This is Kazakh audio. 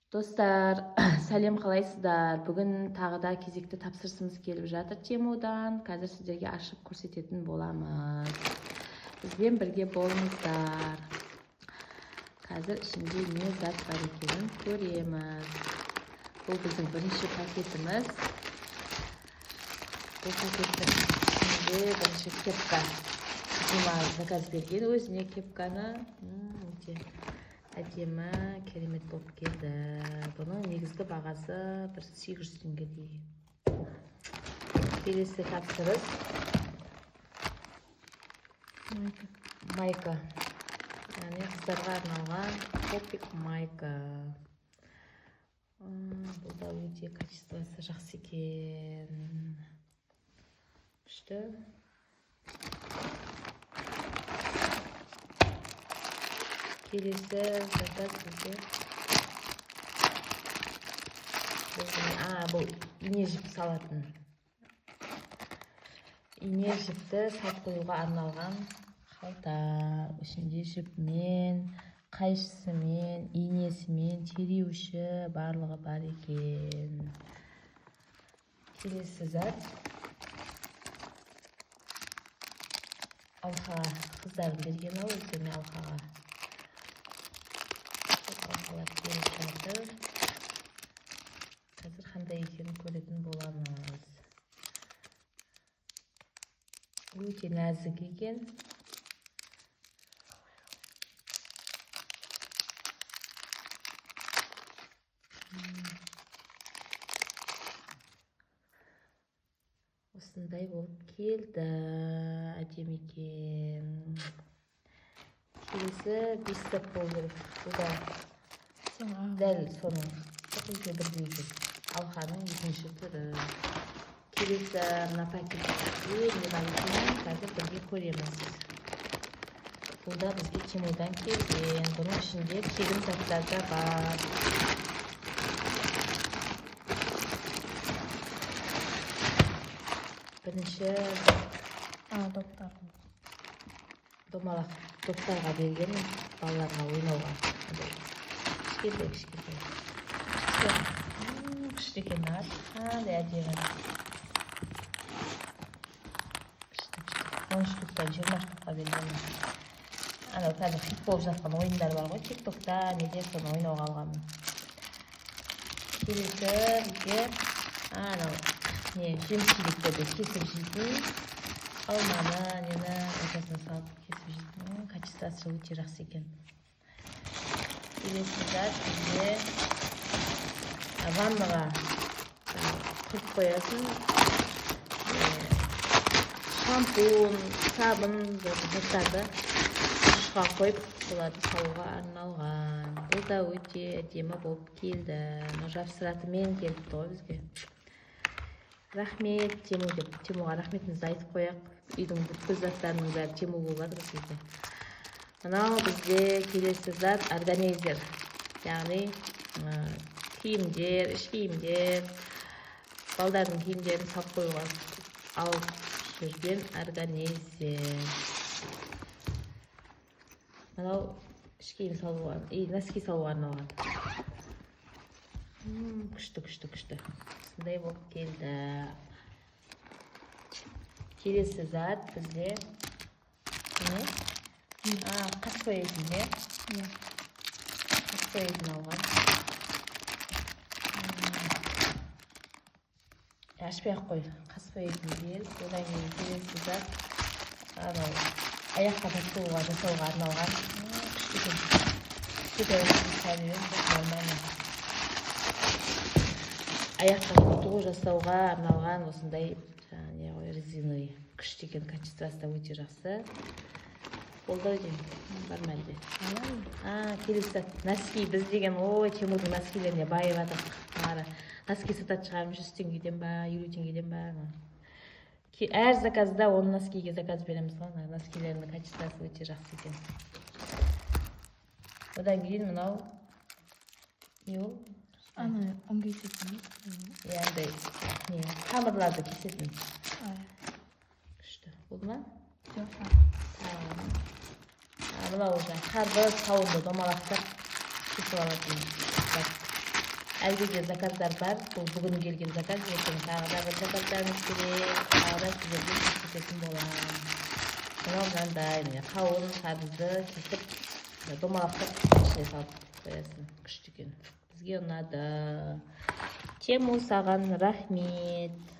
Достар, сәлем, қалайсыздар? Бүгін тағы да кезекті тапсырысымыз келіп жатыр Темудан. Қазір сіздерге ашып көрсететін боламыз. Бізбен бірге болыңыздар. Қазір ішінде не зат бар екенін көреміз. Бұл біздің бірінші пакетіміз. Бұл пакеттің ішінде бірінші кепка. Дима заказ берген өзіне кепканы. Өте әдемі, керемет болып келді. Бұның негізгі бағасы бір 800 теңгедей. Келесі тапсырыс Майка. Майка. Яғни қыздарға арналған топик майка. Бұл да өте качествосы жақсы екен. Күшті. Келесі заказ бізде. Бұл ине жіп салатын. Ине жіпті салып қоюға арналған қалта. Ішінде жіпмен, қайшысымен, инесімен, тереуші барлығы бар екен. Келесі зат алқа. Қыздарым берген ау өздеріне алқаға. Алқалар келіп жатыр. Қазір қандай екенін көретін боламыз. Өте нәзік екен. Осындай болып келді. Әдемі екен. Келесі 5 зат болу керек. Бұл да дәл соның екеуі бірдей екен. Алқаның екінші түрі. Келесі мына пакетте не бар екенін қазір бірге көреміз. Бұл да бізге Темудан келген. Бұның ішінде тегін заттар да бар. Бірінші Доптар. Домалақ доптарға берген балаларға ойнауға. Кішкентай кішкентай. Күшті екен, қандай әдемі. Күшті, күшті. 10 штуктан 20 штукқа берген. Анау қазір хит болып жатқан ойындар бар ғой, тиктокта, неде, соны ойнауға алғанмын. Келесі бізге анау не жеміс жидектерді кесіп жейтін, алманы, нені ортасына салып кесіп жейтін. Качествосы өте жақсы екен. Келесі зат бізде ваннаға құрып қоясың. Шампунь, сабын, заттарды душқа қойып соларды салуға арналған. Бұл да өте әдемі болып келді. Мына жапсыратымен келіпті ғой бізге. Рахмет Тему деп, Темуға рахметімізді айтып қояйық. Үйдің бүткіл заттарының бәрі Тему болып жатыр бізде. Мынау бізде келесі зат органайзер. Яғни киімдер, іш киімдер, балдардың киімдерін салып қоюға алып жүрген органайзер. Мынау іш киім салуға, носки салуға арналған. Күшті, күшті, күшті. Осындай болып келді. Келесі зат бізде не? Қас бояйтын, не? Иә. Қас бояйтын алған. Ашпай ақ қой. Қас бояйтын гель. Одан кейін келесі зат анау аяққа тартуға, жасауға арналған. Күшті екен. Күшті екен, нормально. Аяққа тарту жасауға арналған осындай не ғой, резиновый. Күшті екен, качествосы да өте жақсы. Болды ау деймін. Бар ма әлде? Келесі зат носки. Біз деген, ой, Темурдың носкилеріне байып жатырмық. Мара носки сататын шығармыз 100 теңгеден ба, 50 теңгеден ба. Әр заказда 10 носкиге заказ береміз ғой. Мына носкилердің качествосы өте жақсы екен. Одан кейін мынау не ол? Ана ұн кесетін. Иә, андай не, қамырларды кесетін. Күшті. Болды ма? Жоқ. Мынау жаңағы қарбыз, қауынды домалақтап кесіп алатын зат. Әлгі де заказдар бар. Бұл бүгін келген заказ. Ертең тағы да бір заказдарымыз келеді, тағы да сіздерге көрсететін боламын. Мынау мынандай, міне, қауын қарбызды кесіп, домалақтап, ішіне салып қоясың. Күшті екен, бізге ұнады. Тему, саған рахмет.